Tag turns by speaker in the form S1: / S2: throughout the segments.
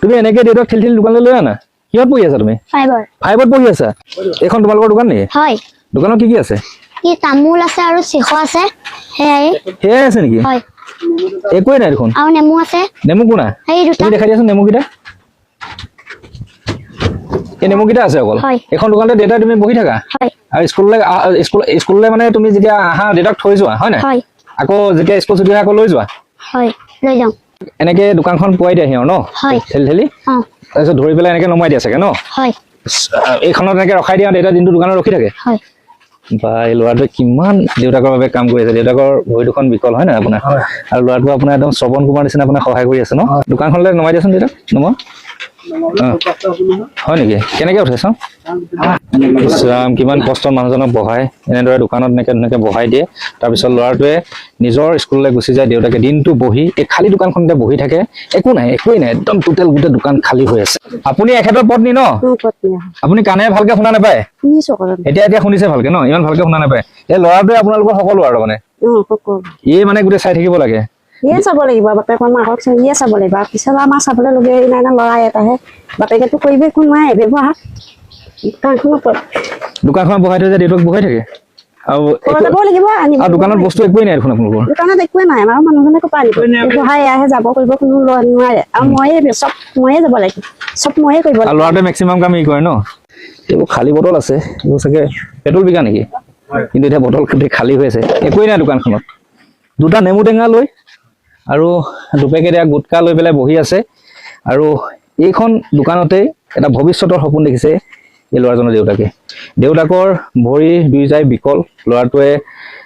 S1: তুমি এনেকে দেউতাক ঠেলি ঠেলি দোকানলৈ লৈ আনা? কিহত পঢ়ি আছা তুমি?
S2: ফাইভৰ।
S1: ফাইভত পঢ়ি আছা? এইখন তোমালোকৰ দোকান নেকি?
S2: হয়।
S1: দোকানত কি কি আছে?
S2: কি তামোল আছে আৰু চিখৰ আছে, সেয়াই।
S1: সেয়াই আছে নেকি?
S2: হয়।
S1: একোৱেই নাই দেখোন।
S2: আৰু নেমু আছে।
S1: নেমু কোনা?
S2: সেই দুটা।
S1: তুমি দেখাই দিয়াচোন নেমুকেইটা। এই নেমুকেইটা আছে অকল?
S2: হয়।
S1: এইখন দোকানতে দেউতাই তুমি বহি থাকা?
S2: হয়।
S1: আৰু স্কুললৈ মানে তুমি যেতিয়া আহা দেউতাক থৈ যোৱা হয় নাই?
S2: হয়।
S1: আকৌ যেতিয়া স্কুল ছুটি হয় আকৌ লৈ যোৱা?
S2: হয়, লৈ যাওঁ।
S1: এনেকে দোকানখন পোৱাই দিয়াহি আৰু ন?
S2: হয়।
S1: ঠেলি ঠেলি?
S2: অ।
S1: তাৰপিছত ধৰি পেলাই এনেকে নমাই দিয়া চাগে ন?
S2: হয়।
S1: এইখনত এনেকে ৰখাই দিয়া, দেউতা দিনটো দোকানত ৰখি থাকে?
S2: হয়।
S1: বা, এই ল'ৰাটোৱে কিমান দেউতাকৰ বাবে কাম কৰি আছে। দেউতাকৰ ভৰি দুখন বিকল হয় নাই আপোনাৰ? আৰু ল'ৰাটো আপোনাৰ একদম শ্ৰৱণ কুমাৰ নিচিনা আপোনাক সহায় কৰি আছে ন? দোকানখনলৈ নমাই দিয়াচোন দেউতাক। নমা হয় নেকি? কেনেকে উঠে চাওঁ। ইছ ৰাম, কিমান কষ্ট মানুহজনক বহাই এনেদৰে দোকানত এনেকে ধুনীয়াকে বহাই দিয়ে। তাৰপিছত ল'ৰাটোৱে নিজৰ স্কুললৈ গুচি যায়। দেউতাকে দিনটো বহি এই খালী দোকানখনতে বহি থাকে। একো নাই, একোৱেই নাই, একদম টোটেল গোটেই দোকান খালী হৈ আছে। আপুনি এখেতৰ পত্নী ন?
S3: পত্নী।
S1: আপুনি কাণেৰে ভালকে শুনা নাপায়?
S3: শুনিছো অকণমান।
S1: এতিয়া এতিয়া শুনিছে ভালকে ন? ইমান ভালকে শুনা নাপায়। এই ল'ৰাটোৱে আপোনালোকৰ সকলো আৰু মানে?
S3: সকলো।
S1: এই মানে গোটেই চাই থাকিব লাগে।
S3: ইয়ে চাব লাগিব, বাপেকৰ মাকক ইয়ে চাব লাগিব। আৰু পিছত আমাৰ চাবলৈ লগীয়া নাই না, ল'ৰা এটাহে। বাপেকেতো কৰিব একো নোৱাৰে, ব্যৱহাৰ দোকানখনৰ
S1: দোকানখন বহাই থৈ যায়, দেউতাক বহাই থাকে আৰু
S3: যাব লাগিব আনিব।
S1: আৰু দোকানত বস্তু একোৱেই নাই দেখোন আপোনালোকৰ?
S3: দোকানত একোৱে নাই। আমাৰ মানুহজনে ক'ৰ পৰা আনিব? ব্যৱসায় এয়াহে, যাব কৰিব কোনো নোৱাৰে। আৰু ময়ে চব ময়ে যাব লাগিব, চব ময়ে কৰিব
S1: আৰু
S3: লাগিব।
S1: ল'ৰাটোৱে মেক্সিমাম কাম ই কৰে ন? এইবোৰ খালী বটল আছে, এইবোৰ চাগে পেট্ৰল বিকা নেকি? কিন্তু এতিয়া বটল গোটেই খালী হৈ আছে, একোৱেই নাই দোকানখনত। দুটা নেমু টেঙা লৈ আৰু দুপেকেট এয়া গুটকা লৈ পেলাই বহি আছে। আৰু এইখন দোকানতেই এটা ভৱিষ্যতৰ সপোন দেখিছে এই ল'ৰাজনৰ দেউতাকে। দেউতাকৰ ভৰি দুইটাই বিকল, ল'ৰাটোৱে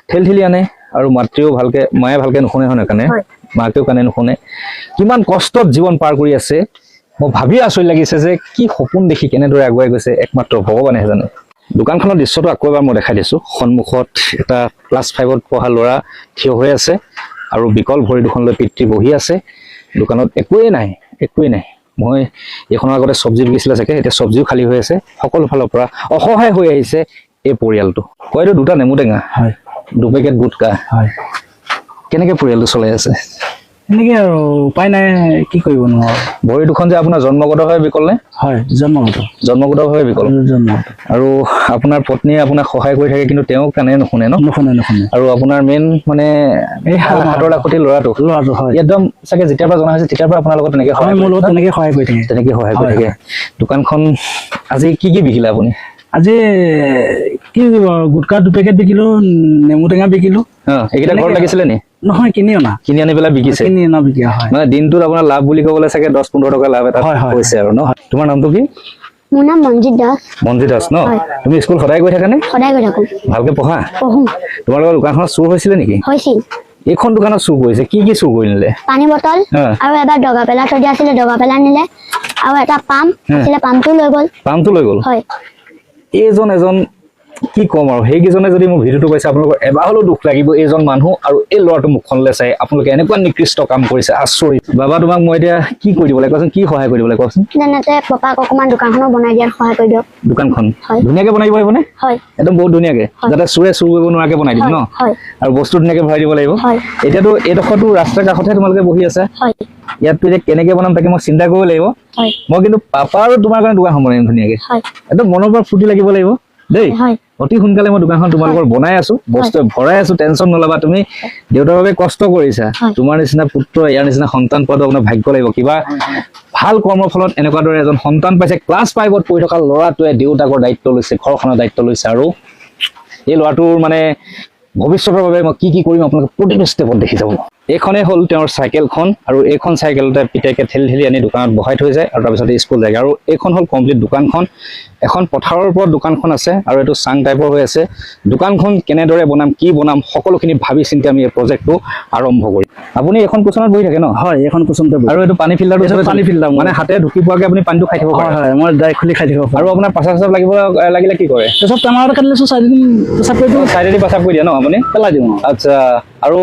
S1: ঠেলি ঠেলি আনে। আৰু মাতৃও ভালকে, মায়ে ভালকে নুশুনে হয় কাণে?
S3: হয়।
S1: মাকেও কাণে নুশুনে। কিমান কষ্টত জীৱন পাৰ কৰি আছে, মই ভাবি আচৰিত লাগিছে যে কি সপোন দেখি কেনেদৰে আগুৱাই গৈছে, একমাত্ৰ ভগৱানেহে জানে। দোকানখনৰ দৃশ্যটো আকৌ এবাৰ মই দেখাই দিছোঁ। সন্মুখত এটা ক্লাছ ফাইভত পঢ়া ল'ৰা থিয় হৈ আছে আৰু বিকল ভৰি দুখন লৈ পিতৃ বহি আছে। দোকানত একোৱেই নাই, একোৱেই নাই। মই এইখনৰ আগতে চব্জি বিকিছিলে চাগে, এতিয়া চব্জিও খালী হৈ আছে। সকলো ফালৰ পৰা অসহায় হৈ আহিছে এই পৰিয়ালটো। কয় এইটো দুটা নেমু টেঙা,
S4: হয়,
S1: দুপেকেট গুটকা,
S4: হয়,
S1: কেনেকে পৰিয়ালটো চলাই আছে?
S4: এনেকে আৰু উপায় নাই, কি কৰিব নোৱাৰো।
S1: ভৰি দুখন যে আপোনাৰ জন্মগতভাৱে বিকল নে?
S4: হয়, জন্মগত।
S1: জন্মগতভাৱে বিকল।
S4: জন্মগত।
S1: আৰু আপোনাৰ পত্নীয়ে আপোনাক সহায় কৰি থাকে, কিন্তু তেওঁ কাণে নুশুনে ন?
S4: নুশুনে, নুশুনে।
S1: আৰু আপোনাৰ মেইন মানে
S4: এই
S1: হাতৰ লাখুটি ল'ৰাটো?
S4: ল'ৰাটো, হয়।
S1: একদম চাগে যেতিয়াৰ পৰা জনা হৈছে তেতিয়াৰ পৰা আপোনাৰ লগত তেনেকে
S4: হয়,
S1: সহায়
S4: মোৰ
S1: কৰি
S4: লগত তেনেকে সহায় কৰি থাকে।
S1: তেনেকে সহায় কৰি
S4: হয়।
S1: থাকে। দোকানখন আজি কি কি বিকিলে আপুনি?
S4: আজি কি দিব, গুটকা দুপেকেট বিকিলো, নেমু টেঙা বিকিলো।
S1: এইকেইটা ঘৰত
S4: তেনেকে।
S1: লাগিছিলে নি?
S4: নহয়, কিনি অনা।
S1: কিনি আনি পেলাই বিকিছে?
S4: কিনি অনা বিকা হয়।
S1: মানে দিনটোত আপোনাৰ লাভ বুলি ক'বলৈ চাগে 10-15 টকা লাভ এটা
S4: হয়, হয়,
S1: হৈছে আৰু ন? তোমাৰ নামটো কি?
S2: মোৰ নাম মঞ্জিত দাস।
S1: মঞ্জিত দাস ন?
S2: হয়।
S1: তুমি স্কুল সদায় গৈ থাকা নে?
S2: সদায় গৈ থাকো।
S1: ভালকে পঢ়া?
S2: পঢ়ো।
S1: তোমালোকৰ দোকানখনত চুৰ হৈছিলে নেকি?
S2: হৈছিল।
S1: এইখন দোকানত চুৰ কৰিছে? কি কি চুৰ কৰি নিলে?
S2: পানী বটল। আৰু এবাৰ দগা পেলা থৈ দিয়া আছিলে, দগা পেলা নিলে। আৰু এটা পাম্প আছিলে, পাম্পটো লৈ গ'ল।
S1: পাম্পটো লৈ গ'ল?
S2: হয়।
S1: এইজন এজন কি ক'ম আৰু, সেইকেইজনে যদি মোৰ ভিডিঅ'টো পাইছে আপোনালোকৰ এবাৰ হ'লেও দুখ লাগিব। এইজন মানুহ আৰু এই ল'ৰাটো মুখখনলৈ চাই আপোনালোকে এনেকুৱা নিকৃষ্ট কাম কৰিছে, আচৰিত। বাবা, তোমাক মই এতিয়া কি কৰি দিব লাগে কোৱাচোন? কি সহায় কৰি দিব লাগে কোৱাচোন?
S2: যেনেতে পাপাক অকণমান দোকানখনো বনাই দিয়াত সহায় কৰি দিয়ক।
S1: দোকানখন?
S2: হয়।
S1: ধুনীয়াকে বনাই দিব পাৰিবনে?
S2: হয়।
S1: একদম বহুত ধুনীয়াকে?
S2: হয়।
S1: যাতে চোৰে চুৰ কৰিব নোৱাৰাকে বনাই দিম ন?
S2: হয়।
S1: আৰু বস্তু ধুনীয়াকে ভৰাই দিব লাগিব?
S2: হয়।
S1: এতিয়াতো এইডোখৰতো ৰাস্তাৰ কাষতহে তোমালোকে বহি আছা?
S2: হয়।
S1: ইয়াততো এতিয়া কেনেকে বনাম তাকে মই চিন্তা কৰিব লাগিব।
S2: হয়।
S1: মই কিন্তু পাপা আৰু তোমাৰ কাৰণে দোকানখন বনাই দিম ধুনীয়াকে।
S2: হয়।
S1: একদম মনৰ পৰা ফূৰ্তি লাগিব লাগিব দেই।
S2: হয়।
S1: অতি সোনকালে মই দোকানখন তোমালোকৰ বনাই আছো, বস্তু ভৰাই আছো, টেনচন নলবা। তুমি দেউতাৰ বাবে কষ্ট কৰিছা।
S2: হয়।
S1: তোমাৰ নিচিনা পুত্ৰ, ইয়াৰ নিচিনা সন্তান পোৱাটো আপোনাৰ ভাগ্য লাগিব। কিবা ভাল কৰ্মৰ ফলত এনেকুৱা দৰে এজন সন্তান পাইছে। ক্লাছ ফাইভত পঢ়ি থকা ল'ৰাটোৱে দেউতাকৰ দায়িত্ব লৈছে, ঘৰখনৰ দায়িত্ব লৈছে। আৰু এই ল'ৰাটোৰ মানে ভৱিষ্যতৰ বাবে মই কি কি কৰিম আপোনালোকে প্ৰতিটো ষ্টেপত দেখি যাব। এইখনেই হ'ল তেওঁৰ চাইকেলখন আৰু এইখন চাইকেলতে পিতেকে ঠেলি ঠেলি আনি দোকানত বহাই থৈ যায় আৰু তাৰপিছত স্কুল যায়। আৰু এইখন হ'ল কমপ্লিট দোকানখন। এখন পথাৰৰ ওপৰত দোকানখন আছে আৰু এইটো চাং টাইপৰ হৈ আছে। দোকানখন কেনেদৰে বনাম, কি বনাম, সকলোখিনি ভাবি চিন্তি আমি এই প্ৰজেক্টটো আৰম্ভ কৰিম। আপুনি এইখন কুচনত বহি থাকে ন?
S4: হয়, এইখন কুচনতে বহি।
S1: আৰু এইটো পানী ফিল্টাৰটো?
S4: এইটো পানী ফিল্টাৰ মোৰ।
S1: মানে হাতে ঢুকি পোৱাকে আপুনি পানীটো খাই থাকিব
S4: হয়।
S1: পাৰে?
S4: হয়, মই ডাইৰেক্ট খুলি খাই থাকিব
S1: আৰু
S4: পাৰোঁ।
S1: আপোনাৰ প্ৰস্ৰাৱ চাব লাগিব লাগিলে কি কৰে?
S4: পেচাব টেমাত কাটি লৈছোঁ, চাইডে দিম, পেচাব কৰি দিওঁ।
S1: চাইডেদি প্ৰস্ৰাৱ কৰি দিয়ে ন আপুনি?
S4: পেলাই দিওঁ।
S1: আচ্ছা, আৰু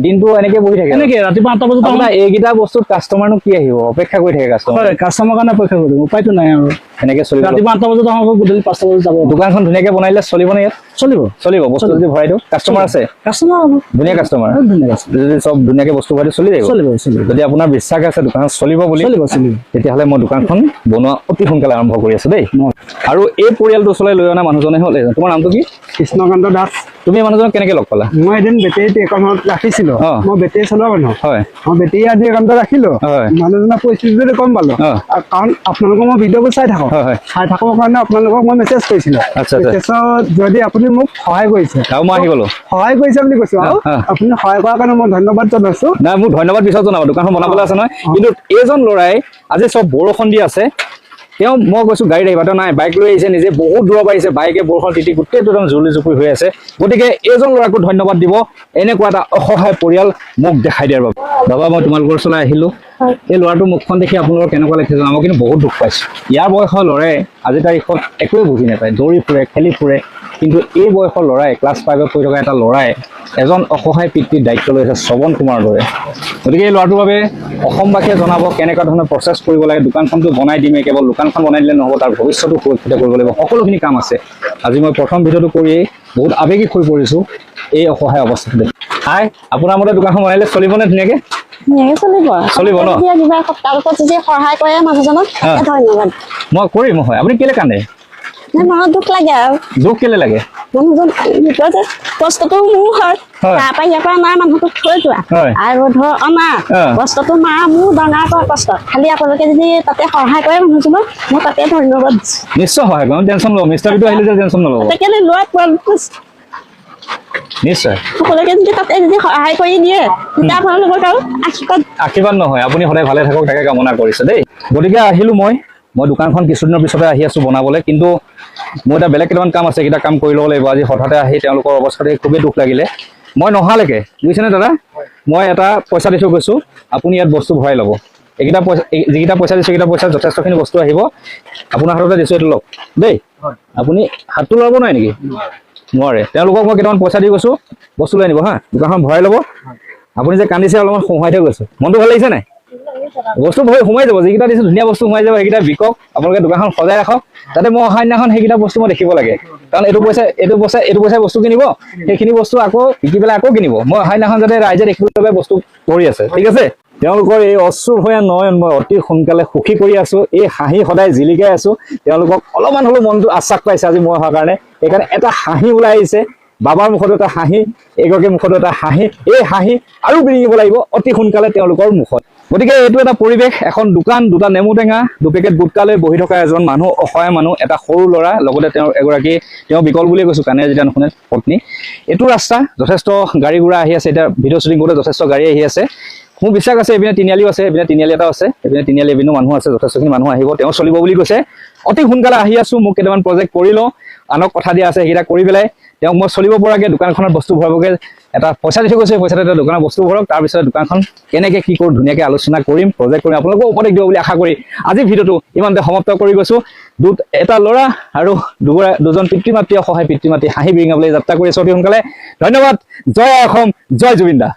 S1: দিনটো এনেকে বহি থাকে?
S4: এনেকে ৰাতিপুৱা 8টা বজাত আহোঁ।
S1: আপোনাৰ এইকেইটা বস্তুত কাষ্টমাৰনো কি আহিব, অপেক্ষা কৰি থাকে কাষ্টমাৰ।
S4: হয়, কাষ্টমাৰ কাৰণে অপেক্ষা কৰিম, উপায়তো নাই আৰু।
S1: এনেকে চলিব।
S4: ৰাতিপুৱা 8টা বজাত আহোঁ, আকৌ গধূলি 5টা বজাত যাব।
S1: দোকানখন ধুনীয়াকে বনাই দিলে চলিব নে ইয়াত?
S4: চলিব।
S1: চলিব। বস্তু যদি ভৰাই দিওঁ, কাষ্টমাৰ আছে?
S4: কাষ্টমাৰ হ'ব।
S1: ধুনীয়া কাষ্টমাৰ।
S4: বহুত ধুনীয়া কাষ্টমাৰ।
S1: যদি চব ধুনীয়াকে বস্তু ভৰাই দিওঁ, চলি যাব?
S4: চলিব, চলিব।
S1: যদি আপোনাৰ বিশ্বাস আছে দোকানখন চলিব বুলি,
S4: চলিব, চলিব।
S1: তেতিয়াহ'লে মই দোকানখন বনোৱা অতি সোনকালে আৰম্ভ কৰি আছো দেই। আৰু এই পৰিয়ালটো ওচৰলৈ লৈ অনা মানুহজনে হ'ল এইজন। তোমাৰ নামটো কি?
S5: কৃষ্ণকান্ত দাস।
S1: তুমি এই মানুহজনক কেনেকে লগ পালা?
S5: মই এদিন বেটেৰীত একাউণ্টত ৰাখিছিলো। মই বেটেৰী চলোৱা মানুহ। মই বেটেৰী আজি একাউণ্টত ৰাখিলো। মানুহজনৰ পৰিস্থিতিটো গম পালো। আৰু কাৰণ আপোনালোকৰ মই ভিডিঅ'বোৰ চাই থাকো।
S1: হয়, হয়।
S5: চাই থাকোৰ কাৰণে আপোনালোকক মই মেছেজ কৰিছিলো।
S1: আচ্ছা, আচ্ছা।
S5: মেছেজত যদি আপুনি মোক সহায় কৰিছে।
S1: আৰু মই আহি গ'লো।
S5: সহায় কৰিছে বুলি কৈছো আৰু আপুনি সহায় কৰাৰ কাৰণে মই ধন্যবাদ জনাইছো।
S1: নাই, মোক ধন্যবাদ পিছত জনাব, দোকানখন বনাবলৈ আছে নহয়। কিন্তু এইজন ল'ৰাই আজি চব বৰষুণ দি আছে, তেওঁ মই কৈছো গাড়ীত আহিবা, তেওঁ নাই, বাইক লৈ আহিছে নিজে, বহুত দূৰৰ পৰা আহিছে, বাইকে বৰষুণ তিতি গোটেইটো একদম জুৰুলি জুপুৰি হৈ আছে। গতিকে এইজন ল'ৰাকো ধন্যবাদ দিব এনেকুৱা এটা অসহায় পৰিয়াল মোক দেখাই দিয়াৰ বাবে। বাবা, মই তোমালোকৰ ওচৰলৈ আহিলো। এই ল'ৰাটোৰ মুখখন দেখি আপোনালোকৰ কেনেকুৱা লাগিছে জানো? মই কিন্তু বহুত দুখ পাইছো। ইয়াৰ বয়সৰ ল'ৰাই আজিৰ তাৰিখত একোৱে বুজি নাপায়, দৌৰি ফুৰে, খেলি ফুৰে। কিন্তু এই বয়সৰ ল'ৰাই, ক্লাছ 5ত পঢ়ি থকা এটা ল'ৰাই এজন অসহায় পিতৃৰ দায়িত্ব লৈ আছে শ্ৰৱণ কুমাৰৰ দৰে। গতিকে এই ল'ৰাটোৰ বাবে অসমবাসীয়ে জনাব কেনেকুৱা ধৰণৰ প্ৰচেছ কৰিব লাগে। দোকানখনটো বনাই দিমেই, কেৱল দোকানখন বনাই দিলে নহ'ব, তাৰ ভৱিষ্যতো সুৰক্ষিত কৰিব লাগিব, সকলোখিনি কাম আছে। আজি মই প্ৰথম ভিডিঅ'টো কৰিয়েই বহুত আৱেগিক হৈ পৰিছোঁ এই অসহায় অৱস্থাটো দেখি। হাই, আপোনাৰ মতে দোকানখন বনাই দিলে চলিবনে ধুনীয়াকে?
S3: ধুনীয়াকে চলিব।
S1: চলিব ন?
S3: যেতিয়া কিবা সপ্তাহত যদি সহায় কৰে মানুহজনক, তাকে ধন্যবাদ।
S1: মই কৰিম। হয়, আপুনি কেলে কান্দে?
S3: নাই, মনত দুখ লাগে আৰু।
S1: দুখ কেলে লাগে?
S3: মানুহজন ভিতৰতে কষ্টটো মোৰ হয়। তাৰ পৰা ইয়াৰ পৰা অনা মানুহটোক থৈ যোৱা আৰু ধৰ অনা কষ্টটো মা মোৰ ডাঙৰ কৰা কষ্ট। খালি আপোনালোকে যদি তাতে সহায় কৰে মানুহজনক, মই তাতে ধন্যবাদ দিছো।
S1: নিশ্চয় সহায় কৰিম, টেনশ্যন নল'ব। মিষ্টাৰ বিটু আহিলে যে টেনশ্যন নল'ব।
S3: তাকে লোৱা পোৱালিটো
S1: নিশ্চয়।
S3: সকলোকে যদি তাতে যদি সহায় কৰি দিয়ে, তেতিয়া আপোনালোকক আৰু আশীৰ্বাদ।
S1: আশীৰ্বাদ নহয়, আপুনি সদায় ভালে থাকক তাকে কামনা কৰিছে দেই। গতিকে আহিলো মই, মই দোকানখন কিছুদিনৰ পিছতে আহি আছো বনাবলৈ, কিন্তু মোৰ এটা বেলেগ কেইটামান কাম আছে, সেইকেইটা কাম কৰি ল'ব লাগিব। আজি হঠাতে আহি তেওঁলোকৰ অৱস্থা দেখি খুবেই দুখ লাগিলে। মই নহালৈকে, বুজিছেনে দাদা, মই এটা পইচা দি থৈ গৈছোঁ, আপুনি ইয়াত বস্তু ভৰাই ল'ব। এইকেইটা পইচা, যিকেইটা পইচা দিছোঁ সেইকেইটা পইচা যথেষ্টখিনি বস্তু আহিব। আপোনাৰ হাততে দিছোঁ, এইটো লওক দেই। আপুনি হাতটো লৰাব নোৱাৰে নেকি? নোৱাৰে। তেওঁলোকক মই কেইটামান পইচা দি গৈছোঁ, বস্তু লৈ আনিব। হা, দোকানখন ভৰাই ল'ব। আপুনি যে কান্দিছে অলপমান সোমাই থৈ গৈছোঁ, মনটো ভাল লাগিছে নাই? বস্তু ভৰি সোমাই যাব, যিকেইটা দিছোঁ ধুনীয়া বস্তু সোমাই যাব, সেইকেইটা বিকক। আপোনালোকে দোকানখন সজাই ৰাখক, যাতে মই অহা দিনাখন সেইকেইটা বস্তু মই দেখিব লাগে। কাৰণ এইটো পইচাই বস্তু কিনিব, সেইখিনি বস্তু আকৌ বিকি পেলাই আকৌ কিনিব। মই অহা দিনাখন যাতে ৰাইজে দেখিবলৈ পায় বস্তু ভৰি আছে। ঠিক আছে, তেওঁলোকৰ এই অশ্ৰুভয়া নয়ন মই অতি সোনকালে সুখী কৰি আছো, এই হাঁহি সদায় জিলিকাই আছো। তেওঁলোকক অলপমান হ'লেও মনটো আশ্বাস পাইছে আজি মই অহাৰ কাৰণে, সেইকাৰণে এটা হাঁহি ওলাই আহিছে। বাবাৰ মুখতো এটা হাঁহি, এইগৰাকীৰ মুখতো এটা হাঁহি, এই হাঁহি আৰু বিৰিঙিব লাগিব অতি সোনকালে তেওঁলোকৰ মুখত। গতিকে এইটো এটা পৰিৱেশ, এখন দোকান, দুটা নেমু টেঙা, দুপেকেট গুটকা লৈ বহি থকা এজন মানুহ, অসহায় মানুহ, এটা সৰু ল'ৰা, লগতে তেওঁৰ এগৰাকী, তেওঁ বিকল বুলিয়ে কৈছোঁ, কাণেৰে যেতিয়া নুশুনে, পত্নী। এইটো ৰাস্তা যথেষ্ট গাড়ী ঘোঁৰা আহি আছে, এতিয়া ভিডিঅ' শ্বুটিং কৰোঁতে যথেষ্ট গাড়ী আহি আছে। মোৰ বিশ্বাস আছে এইপিনে তিনিআলিও আছে, এইপিনে তিনিআলি এটাও আছে, এইপিনে তিনিআলি এইপিনেও মানুহ আছে, যথেষ্টখিনি মানুহ আহিব। তেওঁ চলিব বুলি কৈছে। অতি সোনকালে আহি আছোঁ, মোক কেইটামান প্ৰজেক্ট কৰি লওঁ, আনক কথা দিয়া আছে, সেইকেইটা কৰি পেলাই তেওঁক মই চলিব পৰাকৈ দোকানখনত বস্তু ভৰাবগৈ এটা পইচা দি থৈ গৈছে, পইচাটো এটা দোকানত বস্তু ভৰক, তাৰপিছত দোকানখন কেনেকৈ কি কৰোঁ ধুনীয়াকৈ আলোচনা কৰিম, প্ৰজেক্ট কৰিম, আপোনালোকেও উপদেশ দিব বুলি আশা কৰি আজি ভিডিঅ'টো ইমানতে সমাপ্ত কৰি গৈছোঁ। এটা ল'ৰা আৰু দুজন পিতৃ মাতৃ, অসহায় পিতৃ মাতৃ হাঁহি বিৰিঙাবলৈ যাত্ৰা কৰি আছোঁ অতি সোনকালে। ধন্যবাদ। জয় অসম, জয় জুবিন দা।